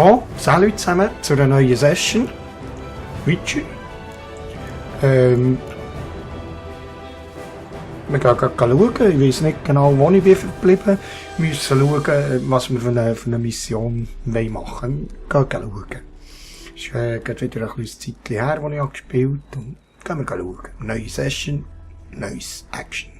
So, salut zusammen zu einer neuen Session. Witcher. Wir gehen gerade schauen. Ich weiß nicht genau, wo ich bin verblieben. Wir müssen schauen, was wir für eine Mission machen wollen. Gehen schauen. Es ist gerade wieder ein bisschen Zeit her, als ich gespielt habe. Und gehen wir schauen. Neue Session, neues Action.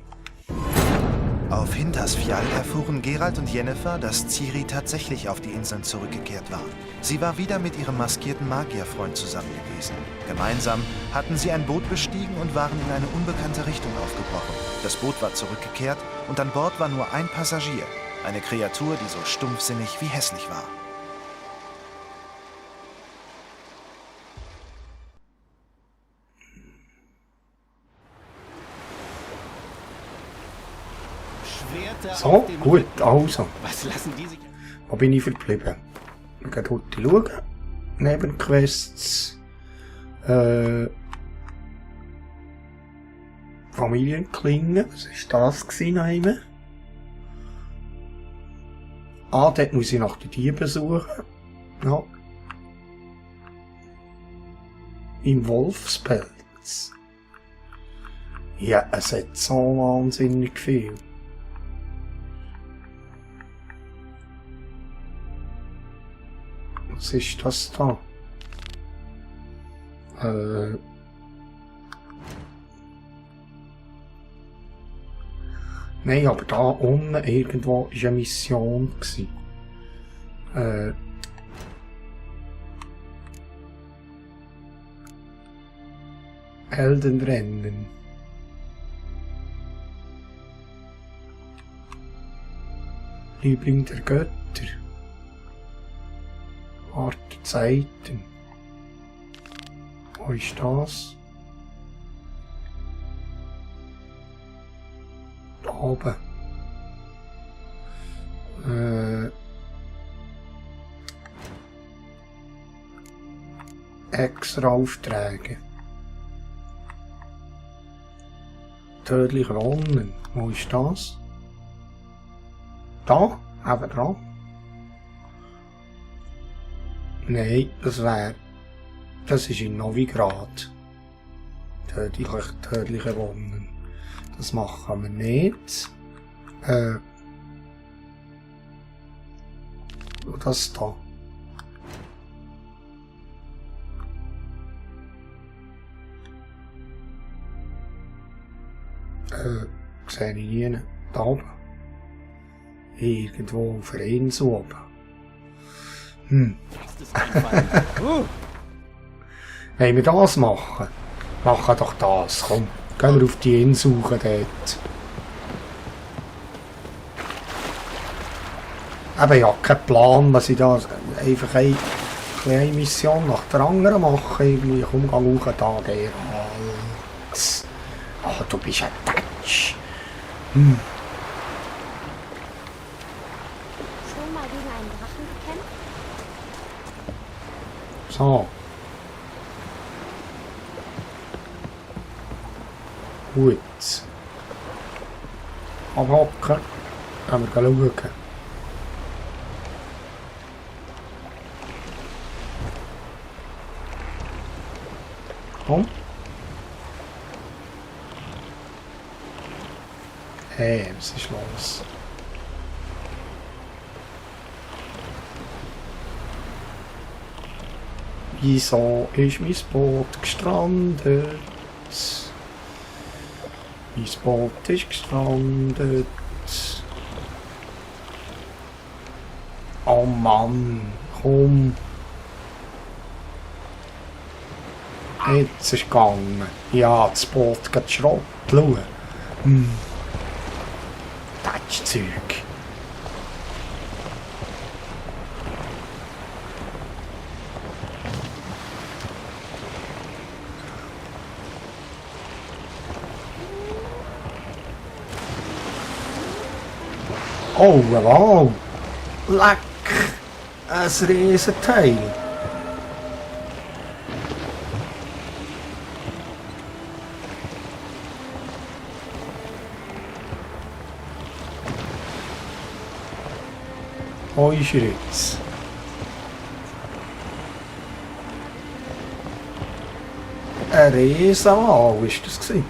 Auf Hintersfjall erfuhren Geralt und Yennefer, dass Ciri tatsächlich auf die Inseln zurückgekehrt war. Sie war wieder mit ihrem maskierten Magierfreund zusammen gewesen. Gemeinsam hatten sie ein Boot bestiegen und waren in eine unbekannte Richtung aufgebrochen. Das Boot war zurückgekehrt und an Bord war nur ein Passagier. Eine Kreatur, die so stumpfsinnig wie hässlich war. So, gut, also. Was lassen die sich? Wo bin ich verblieben? Wir gehen heute schauen. Nebenquests. Familienklingen. Was war das gewesen? Ah, dort muss ich nach den Dieben suchen. Ja. Im Wolfspelz. Ja, es hat so wahnsinnig viel. Was ist das da? Nein, aber da unten irgendwo war eine Mission. Heldenrennen. Liebling der Götter. Harte Zeiten. Wo ist das? Da oben. Extra Aufträge. Tödliche Wonnen. Wo ist das? Da? Eben dran. Nein, das ist in Novigrad. Tödliche Wonnen. Das machen wir nicht. Und das da. Sehe ich nie. Da oben. Irgendwo auf der Insel oben. Wenn wir das machen, machen doch das. Komm, gehen wir auf die Insel suchen dort. Aber ich habe keinen Plan, was ich da einfach eine kleine Mission nach der anderen mache. Irgendwie komm, geh hoch da, Geralt. Ah, du bist ein Tatsch. Schon mal gegen einen Drachen gekämpft? So. Gut. Abhocken. Können wir schauen. Komm. Hey, was ist los? Wieso ist mein Boot gestrandet? Mein Boot ist gestrandet. Oh Mann, komm. Jetzt ist es gegangen. Ja, das Boot geht Schrott. Schau. Zeug. Oh, wow! Leck! Ein Riesenteil! Wo ist er jetzt? Ein Riesenwal ist das gewesen.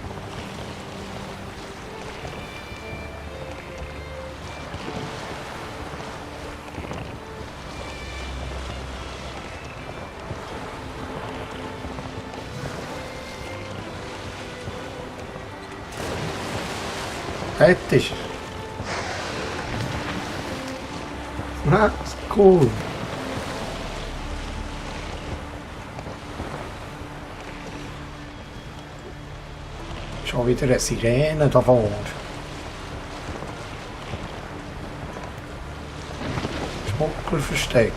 Dort ist er. Ja, cool. Schon wieder eine Sirene davor. Schmugglerversteck.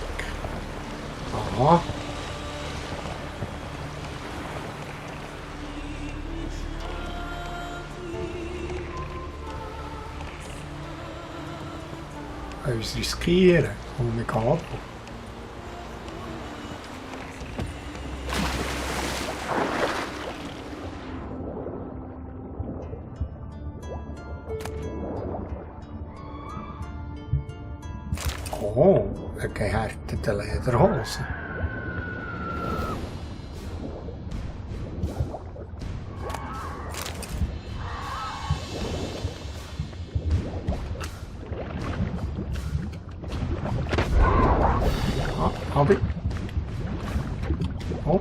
Aha. Wir müssen riskieren. Ohne Kabel. Oh, eine gehärtete Lederhose. Ah, hab ich. Oh.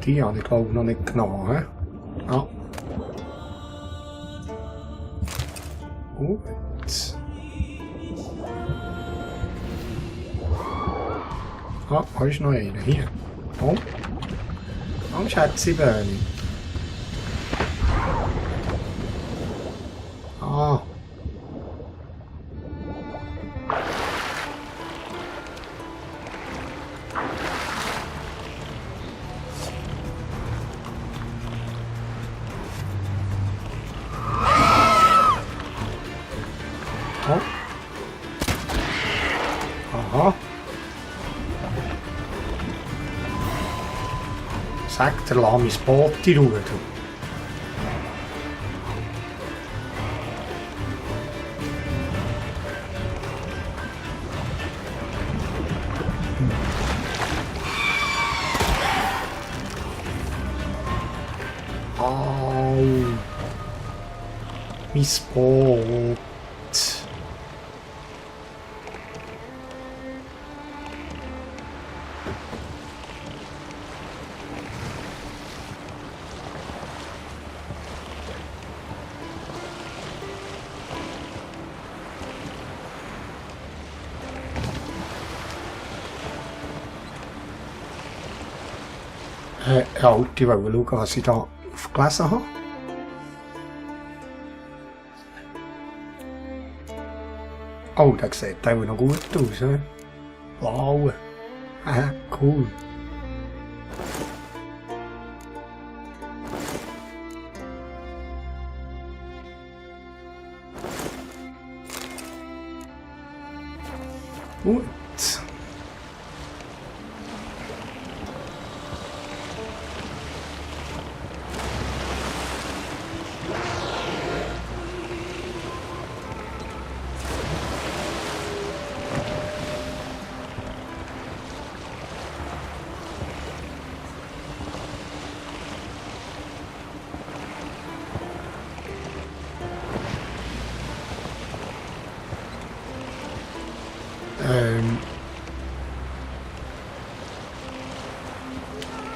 Die habe ich glaube noch nicht genommen. He? Ah. Gut. Ah, da ist noch einer. Hier. Oh. Oh, Schätziböni. Ah. Oh. Aha. Sagt er, lass mein Boot in Ruhe. Du. Au. Mein Boot. Ja, ich wollte schauen, was ich da aufgelesen habe. Oh, der sieht auch noch gut aus. He? Blau. Cool. Gut.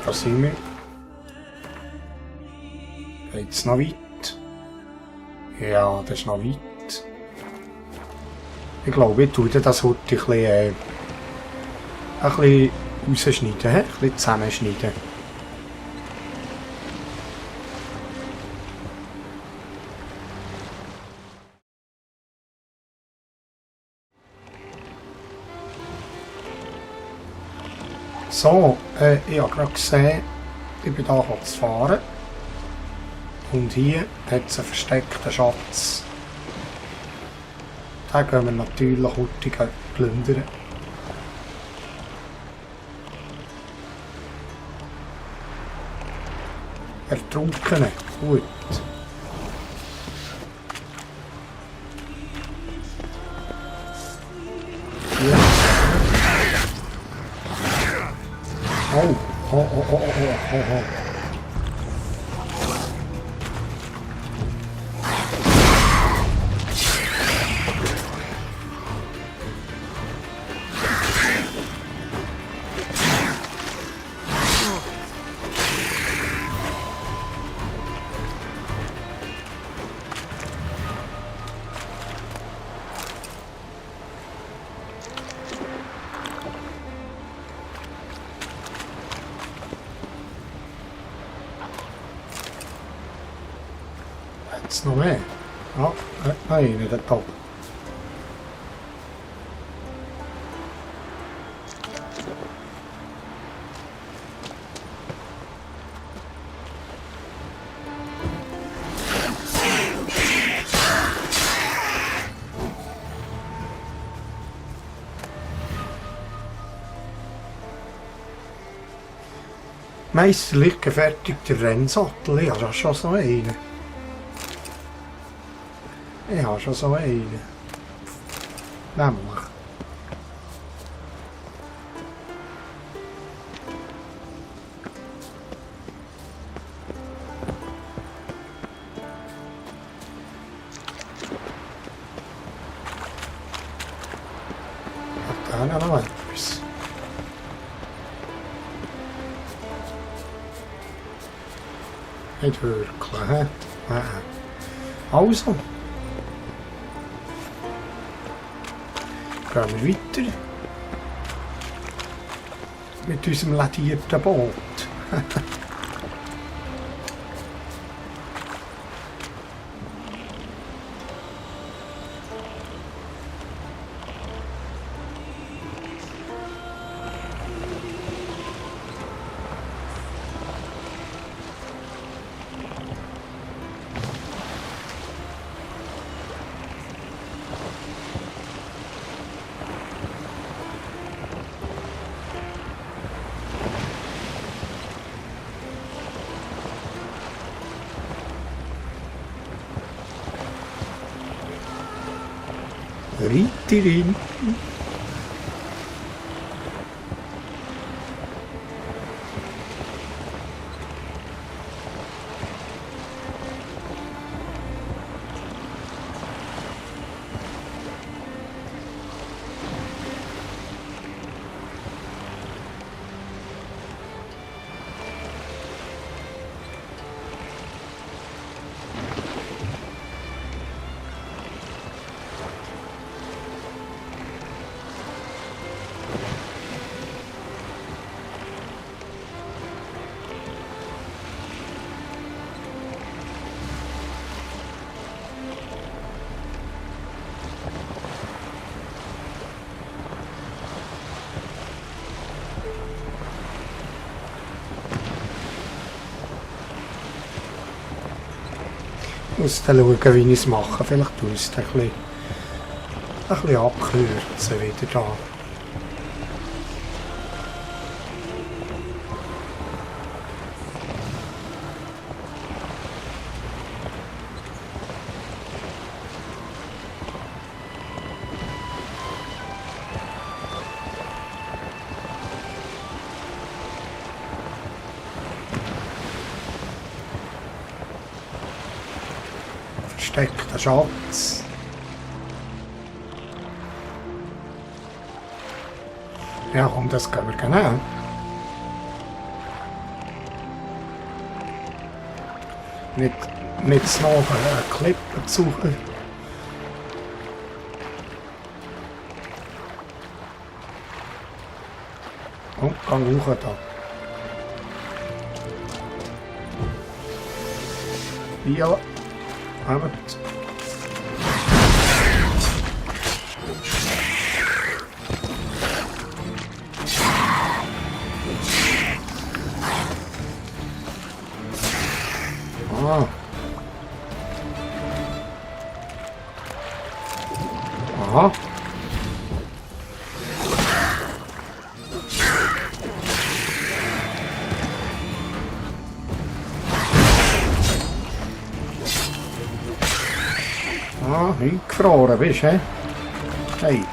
Da sind wir. Geht's noch weit? Ja, das ist noch weit. Ich glaube, ich tue das heute ein bisschen rausschneiden, ein bisschen zusammenschneiden. So, ich habe gerade gesehen, ich bin hier zu fahren. Und hier hat es einen versteckten Schatz. Den gehen wir natürlich heute plündern. Ertrunkene, gut. Oh, oh, oh, oh, oh, oh, oh. Jetzt noch mehr. Ja, nein, nicht der Top. Meisterlich gefertigter Rennsattel, ich habe schon so einen. Ich habe schon so einen. Nämlich. Hat da noch etwas? Nicht wirklich, hä? Also. Gehen wir weiter. Mit unserem ladierten Boot. Reiterin. Ich muss dann schauen, wie ich es mache. Vielleicht tue ich es ein bisschen abkürzen wieder da. Versteckter Schatz. Ja, komm, das können wir genau. Nicht noch eine Klippe zu suchen. Und gang hoch da. Ja. Aber ah. Aha. Ah, eingefroren bist, hä? Hey.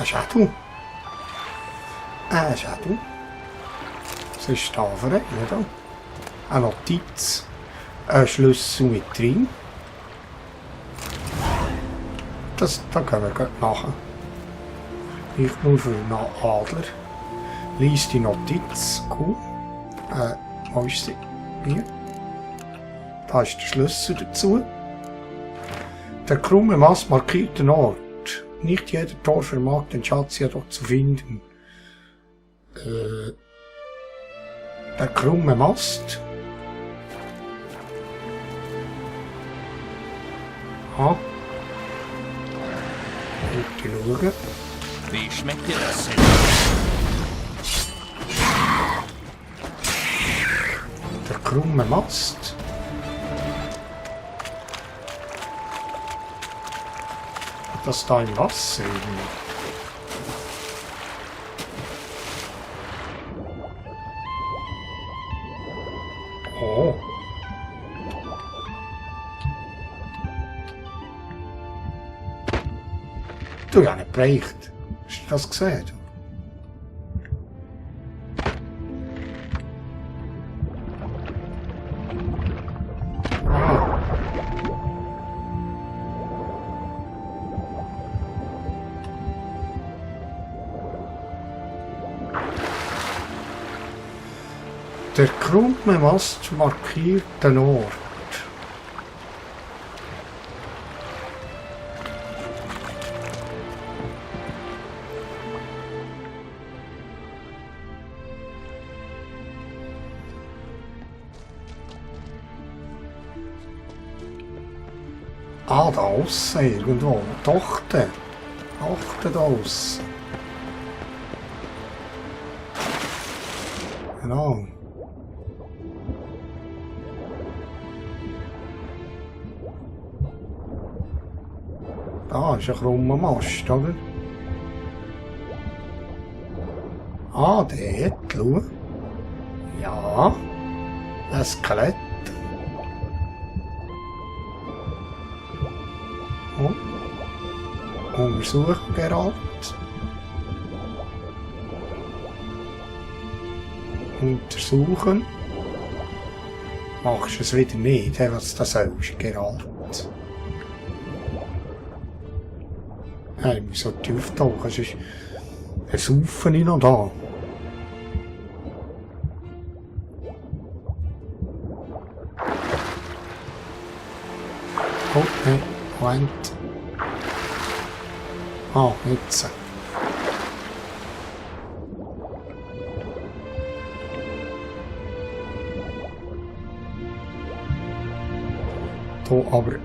Schädel. Ein Schädel. Was ist da für ein? Eine Notiz. Ein Schlüssel mit drin. Da können wir gleich machen. Nicht nur für einen Adler. Lies die Notiz. Cool. Wo ist sie? Hier. Da ist der Schlüssel dazu. Der krumme Mast markiert den Ort. Nicht jeder Tor vermag den Schatz jedoch zu finden. Der krumme Mast. Ah. Gut schauen. Wie schmeckt dir das? Der krumme Mast. Das da im Wasser irgendwie. Oh. Du ja nicht bereicht. Hast du das gesehen? Ah. Der krumme Mast markiert den Ort. Ah, da aussen irgendwo. Tochter. Tochter da aussen. Genau. Da ist ein krummer Mast, oder? Ah, dort, schau. Ja. Ein Skelett. Oh. Untersuchen, Geralt. Untersuchen. Machst du es wieder nicht, was du sollst, Geralt? Ja, ich muss so tief tauchen, sonst saufen ich noch da. Oh, nein, Moment. Ah, jetzt. Da aber...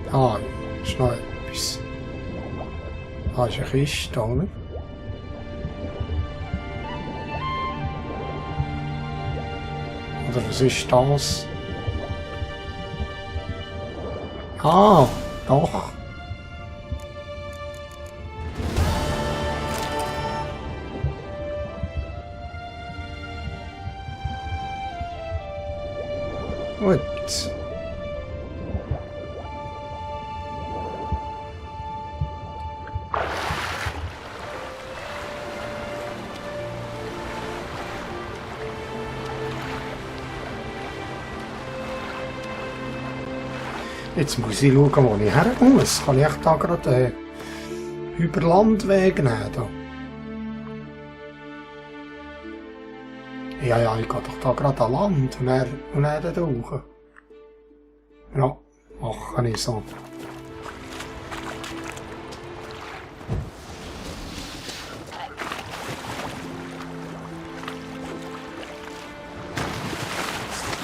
Ah, ist noch etwas. Ah, ist eine Kiste, oder? Oder was ist das? Ah, doch. Gut. Jetzt muss ich schauen, wo ich her muss. Kann ich da gerade über Landweg nehmen? Da? Ja, ich gehe doch da gerade an Land und dann da hoch. Ja, mache ich so.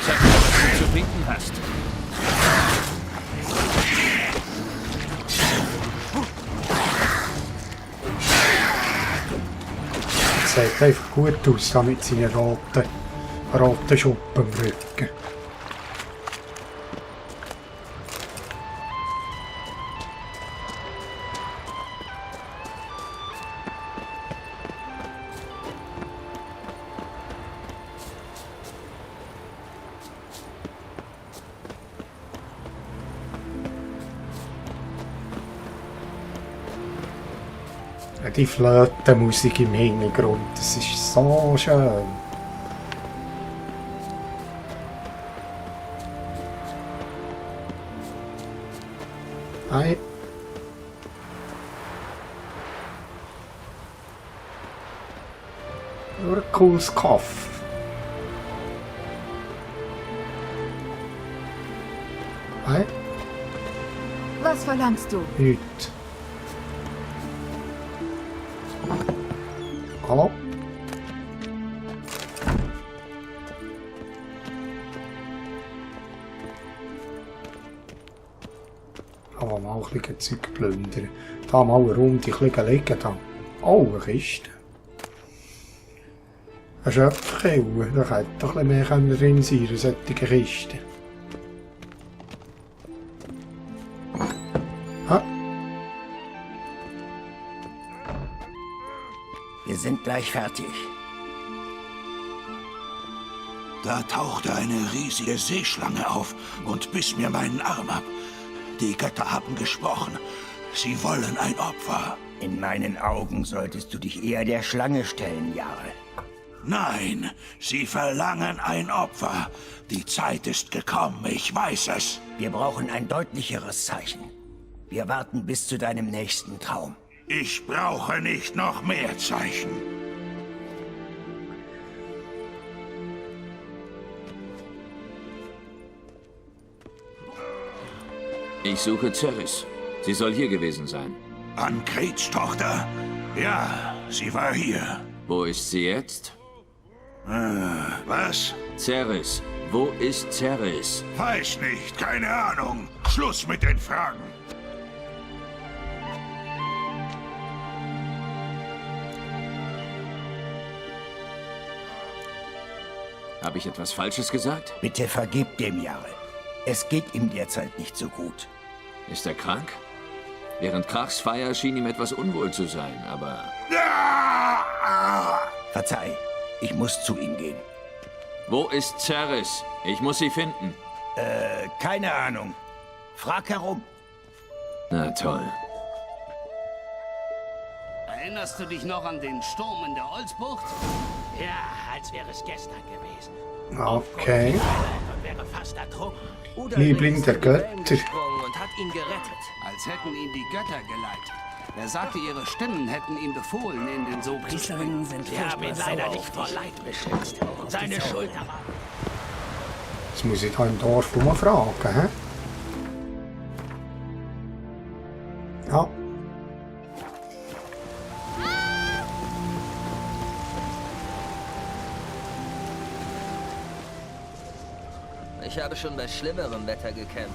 Sag mir, was du zu bieten hast. Sieht einfach gut aus, da mit seinen roten Schuppen im Rücken. Die Flötenmusik im Hintergrund, das ist so schön. Hi. Nur ein cooles Kaff. Hi. Was verlangst du? Nichts. Hallo? Aber mal ein bisschen Zeug plündern. Da mal eine Runde ein bisschen liegen. Da. Oh, eine Kiste. Ein Schöpfkelle. Da könnte doch ein bisschen mehr drin sein, eine solche Kiste. Wir sind gleich fertig. Da tauchte eine riesige Seeschlange auf und biss mir meinen Arm ab. Die Götter haben gesprochen. Sie wollen ein Opfer. In meinen Augen solltest du dich eher der Schlange stellen, Jarl. Nein, sie verlangen ein Opfer. Die Zeit ist gekommen, ich weiß es. Wir brauchen ein deutlicheres Zeichen. Wir warten bis zu deinem nächsten Traum. Ich brauche nicht noch mehr Zeichen. Ich suche Ceres. Sie soll hier gewesen sein. Ankrets Tochter? Ja, sie war hier. Wo ist sie jetzt? Was? Ceres. Wo ist Ceres? Weiß nicht, keine Ahnung. Schluss mit den Fragen. Habe ich etwas Falsches gesagt? Bitte vergib dem Jarl. Es geht ihm derzeit nicht so gut. Ist er krank? Während Krachs Feier schien ihm etwas unwohl zu sein, aber... Verzeih, ich muss zu ihm gehen. Wo ist Ceres? Ich muss sie finden. Keine Ahnung. Frag herum. Na toll. Erinnerst du dich noch an den Sturm in der Olsbucht? Ja, als wäre es gestern gewesen. Okay. Und wäre fast ertrunken. Liebling der Götter. Und hat ihn gerettet. Als hätten ihn die Götter geleitet. Er sagte, ihre Stimmen hätten ihm befohlen, in den Sog zu springen. Wir haben ihn leider nicht vor Leid beschützt. Seine Schuld war... Jetzt muss ich da im Dorf mal fragen, hä? Ja. Ich habe schon bei schlimmerem Wetter gekämpft.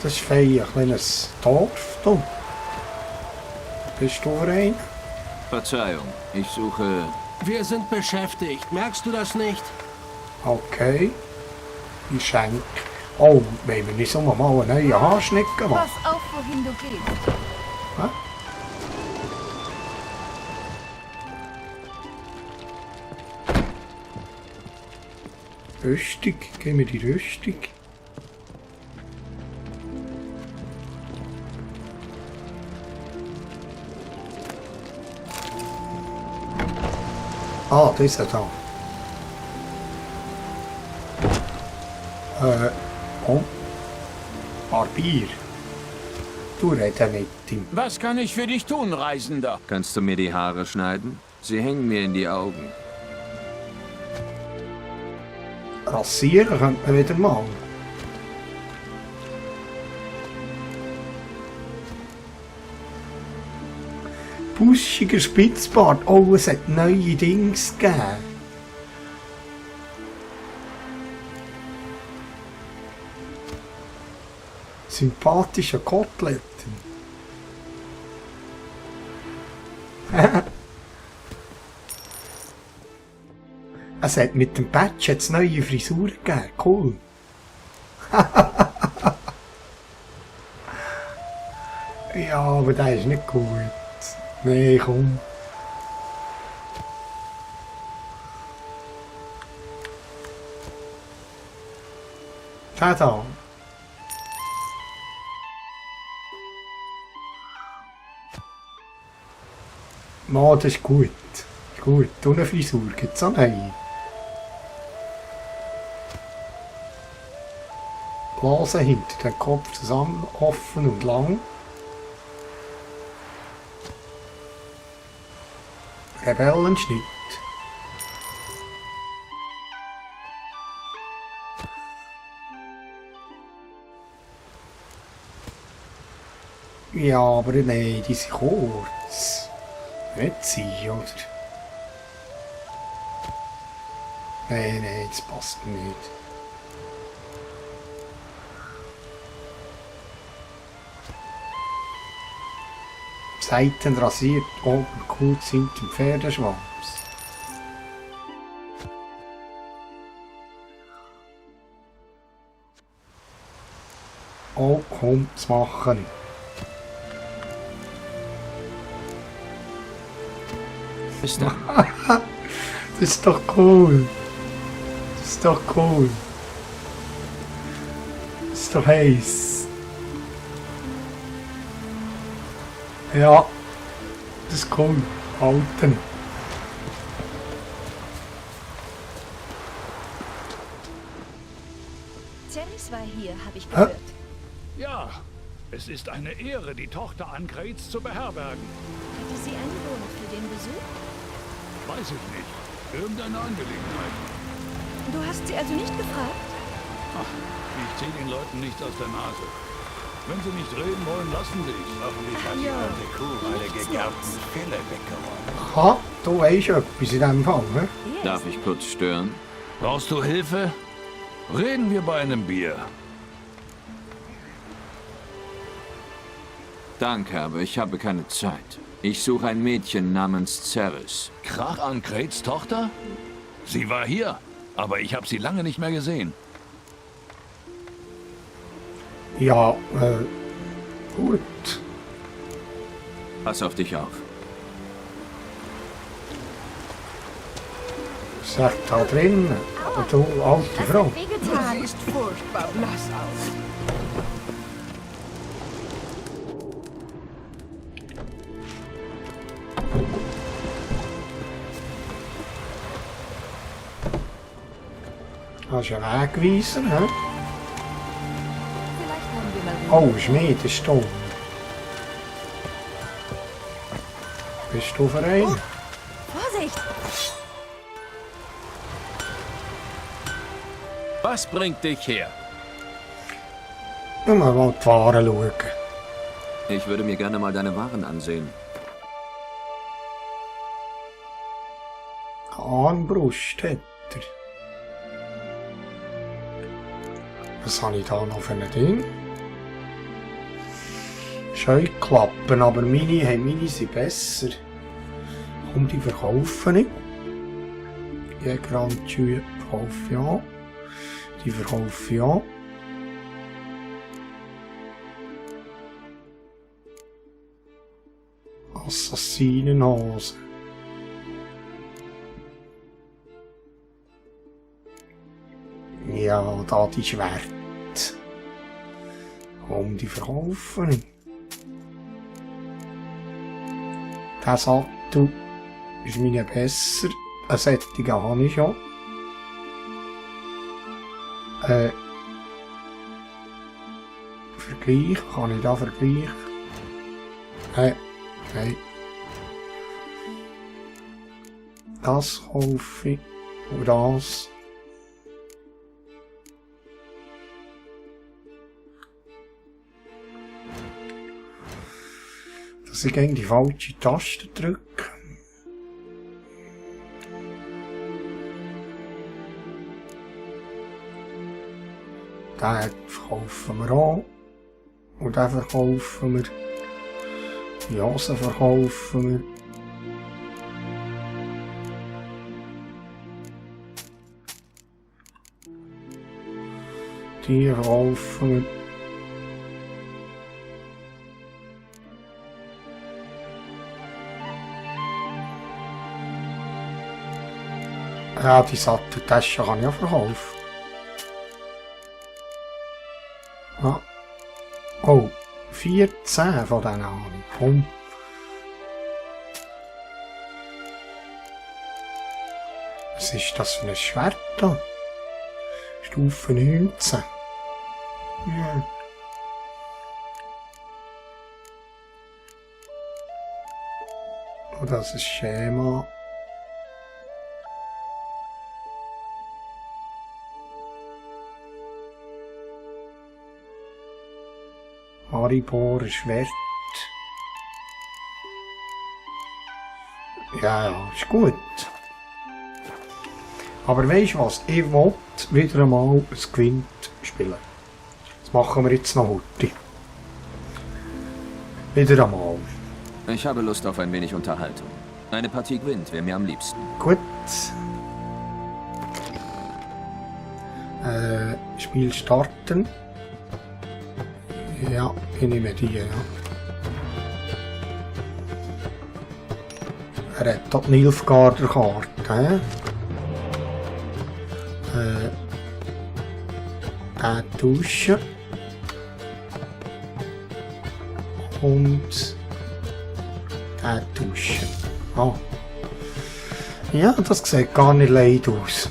Das ist fein, ein kleines Dorf, du. Bist du rein? Verzeihung, ich suche... Wir sind beschäftigt. Merkst du das nicht? Okay. Ich schenke. Oh, wollen wir nicht so mal eine neue Haarschnecke machen? Pass auf, wohin du gehst. Hä? Rüstung, gib mir die Rüstung. Ah, das ist er da. Oh. Barbier. Du redest mit ihm. Was kann ich für dich tun, Reisender? Kannst du mir die Haare schneiden? Sie hängen mir in die Augen. Rasieren könnte man wieder mal. Buschiger Spitzbart. Oh, es hat neue Dings gegeben. Sympathische Koteletten. Es hat mit dem Patch jetzt neue Frisuren gegeben. Cool. Ja, aber der ist nicht gut. Nee, komm. Der da. Ma, das ist gut. Gut, und eine Frisur gibt's auch nicht. Blase hinter den Kopf zusammen, offen und lang. Rebellenschnitt. Ja, aber nein, die sind kurz. Nicht sie, oder? Nein, das passt nicht. Seiten rasiert, oben kurz hinterm Pferdeschwanz. Oh, komm, das machen. Bis dann. Das ist doch cool. Das ist doch cool. Das ist doch heiß. Ja, das ist cool. Alten. Ceres war hier, habe ich gehört. Ja, es ist eine Ehre, die Tochter Ankreits zu beherbergen. Hatte sie einen Lohn für den Besuch? Weiß ich nicht. Irgendeine Angelegenheit. Du hast sie also nicht gefragt? Ach, ich ziehe den Leuten nichts aus der Nase. Wenn sie nicht reden wollen, lassen sie es. Hoffentlich hat die alte Kuh alle gegerbten Felle weggeräumt. Ha, du weisst etwas in diesem Fall, ne? Darf ich kurz stören? Brauchst du Hilfe? Reden wir bei einem Bier. Danke, aber ich habe keine Zeit. Ich suche ein Mädchen namens Ceres. Krach Ankreits Tochter? Sie war hier, aber ich habe sie lange nicht mehr gesehen. Ja, gut. Pass auf dich auf. Sagt da drin, aber du alte Frau. Wehgetan. Siehst furchtbar blass aus. Das ist ein Wegweiser, hä? Vielleicht haben wir mal Oh, Schmied ist da. Bist du verein? Vorsicht! Was bringt dich her? Nur mal die Waren schauen. Ich würde mir gerne mal deine Waren ansehen. Hahnbrust hat er. Was habe ich da noch für ein Ding? Scheuklappen, aber meine sind besser. Komm, die verkaufen nicht. Jägerhandschuhe verkaufe ja. Die verkaufe ja. Assassinenhose. Ja, da die Schwert. Komm, die verkaufen. Der Sattel ist meine besser. Ein Sättigen habe ich schon. Vergleich, kann ich da vergleichen? Nein. Das kaufe ich. Und das. Dass ich gegen die falsche Taste drücke. Den verkaufen wir an. Und den verkaufen wir. Die Hose verkaufen wir. Die verkaufen wir. Ja, die Satteltasche kann ich auch verkaufen. Ja. Oh, 14 von denen habe ich. Komm. Was ist das für ein Schwert da? Stufe 19. Ja. Oh, das ist Schema. Haribor Schwert. Ja, ist gut. Aber weisst du was? Ich will wieder einmal ein Gwent spielen. Das machen wir jetzt noch heute. Wieder einmal. Ich habe Lust auf ein wenig Unterhaltung. Eine Partie Gwent wäre mir am liebsten. Gut. Spiel starten. Ja, ich nehme die, ja. Er hat dort eine Nilfgaarder-Karte. Tauschen. Und tauschen. Ah. Ja, das sieht gar nicht leid aus.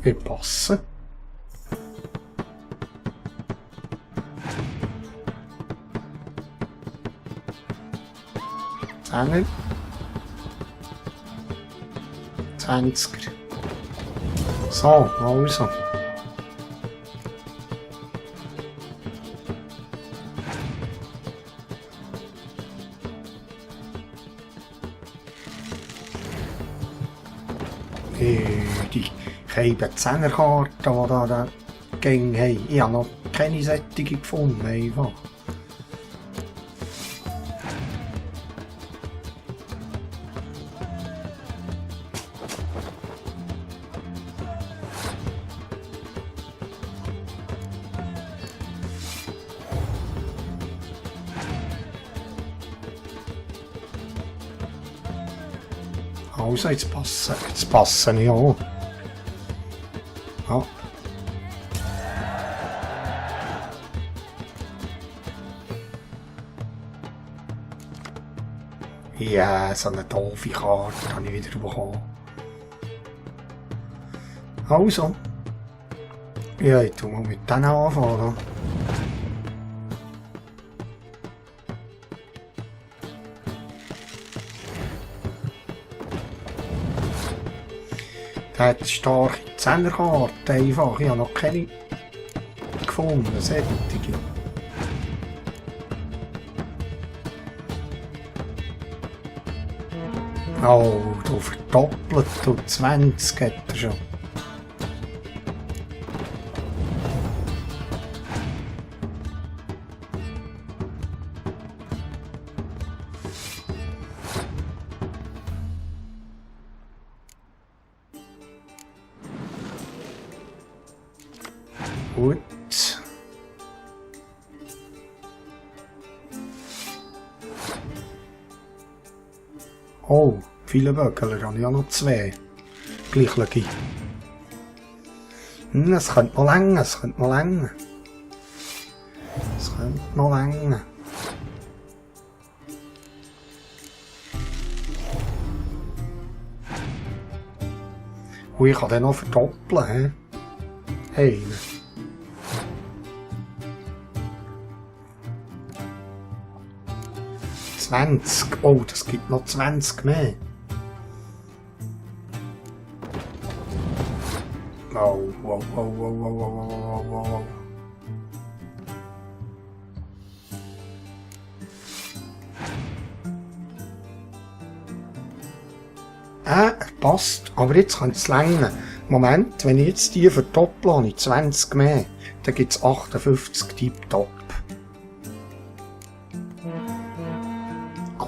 Wir passen. Zehner. 20er. So, also. Die keine 10er-Karten, die da Gang haben. Ich habe noch keine solche gefunden, einfach. Also, jetzt passen ja auch. Ja. Ja, so eine doofe Karte habe ich wieder bekommen. Also. Ja, ich tu mal mit denen anfangen. Der hat starke 10er-Karten einfach. Ich habe noch keine gefunden, solche. Oh, du verdoppelt, du 20 hat er schon. Gut. Oh, viele Böckler habe ich auch noch 2. Gleichliche. Es könnte noch länger, es könnte noch länger. Es könnte noch länger. Und ich kann den noch verdoppeln, hä? Hey. 20. Oh, das gibt noch 20 mehr. Wow, wow, wow, wow, wow, wow, wow, wow, wow. Passt. Aber jetzt kann es länger. Moment, wenn ich jetzt die verdopple, habe ich 20 mehr. Dann gibt es 58 Tiptop.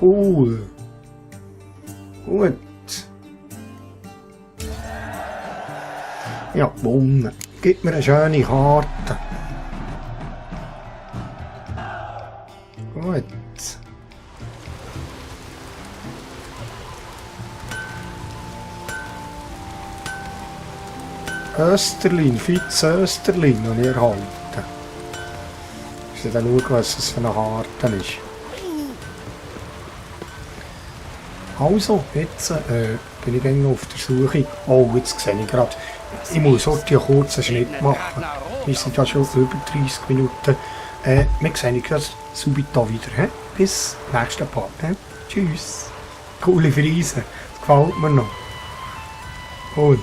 Cool. Gut. Ja, gewonnen. Gib mir eine schöne Karte. Gut. Österlin, Vize Österlin habe ich erhalten. Ich muss dann schauen, was das für eine Karte ist. Also, jetzt bin ich dann auf der Suche. Oh, jetzt sehe ich gerade. Ich muss heute einen kurzen Schnitt machen. Wir sind ja schon über 30 Minuten. Wir sehen uns gerade subito wieder. He? Bis nächsten Part. He? Tschüss. Coole Friese. Das gefällt mir noch. Und